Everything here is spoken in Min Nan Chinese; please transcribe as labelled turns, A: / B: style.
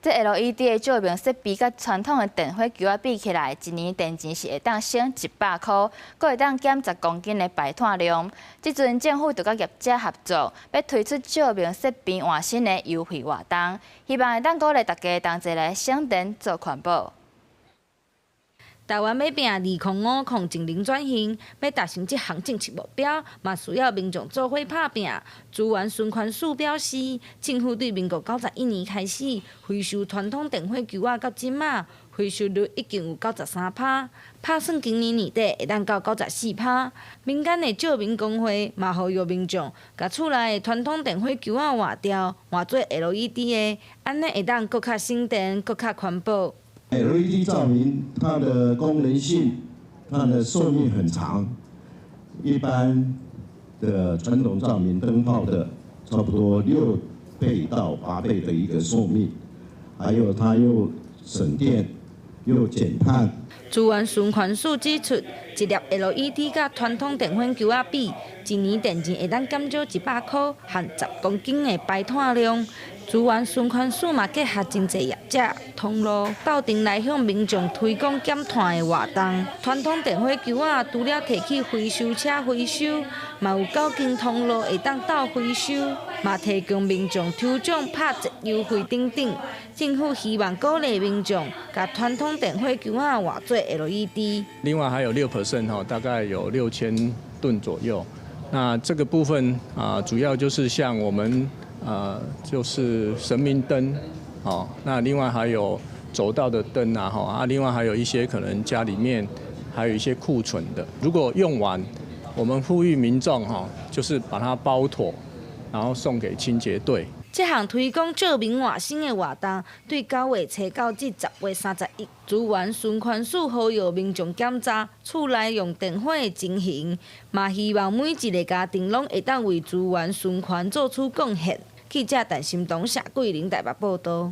A: 這 LED 的照明設備佮傳統的電火球仔比起來，一年電錢是會當省100箍，閣會當減10公斤的排碳量。這陣政府就佮業者合作，欲推出照明設備換新的優惠活動，希望會當鼓勵大家同齊來省電做環保。
B: 台灣欲拚2050淨零轉型，欲達成這項政策目標，嘛需要民眾做伙拍拚。資源循環署表示，政府對民國91年開始回收傳統電火球仔到這馬，回收率已經有93%，拍算今年年底會當到94%。民間的照明公會嘛呼籲民眾，共厝內的傳統電火球仔換掉，換做 LED 的，按呢會當閣較省電，閣較環保。
C: LED 照明，它的功能性，它的壽命很長。一般的傳統照明燈泡的差不多6倍到8倍的一個壽命，還有它又省電又減碳。
B: 資源循環署指出，一粒 LED 佮傳統電火球仔比，一年電錢會當減少100箍和10公斤的排碳量。資源循環署嘛結合真濟業者通路鬥陣來向民眾推廣減碳的活動。傳統電火球仔除了提去回收車回收，嘛有九間通路會當鬥回收，嘛提供民眾抽獎拍折優惠等等。政府希望鼓勵民眾共傳統電火球仔換做 LED。
D: 另外還有6% 哈，大概有6000噸左右。那這個部分啊，主要就是像我們。就是神明燈，哦，那另外還有走道的燈啊，哈啊，另外還有一些可能家裡面還有一些庫存的，如果用完，我們呼籲民眾哈，就是把它包妥，然後送給清潔隊。
B: 這項推廣照明換新的活動，對9月初到這10月31，資源循環署呼籲民眾檢查厝內用電火的情形，嘛希望每一个家庭攏會當為資源循環做出貢獻。記者陳心東、謝桂玲台北報道。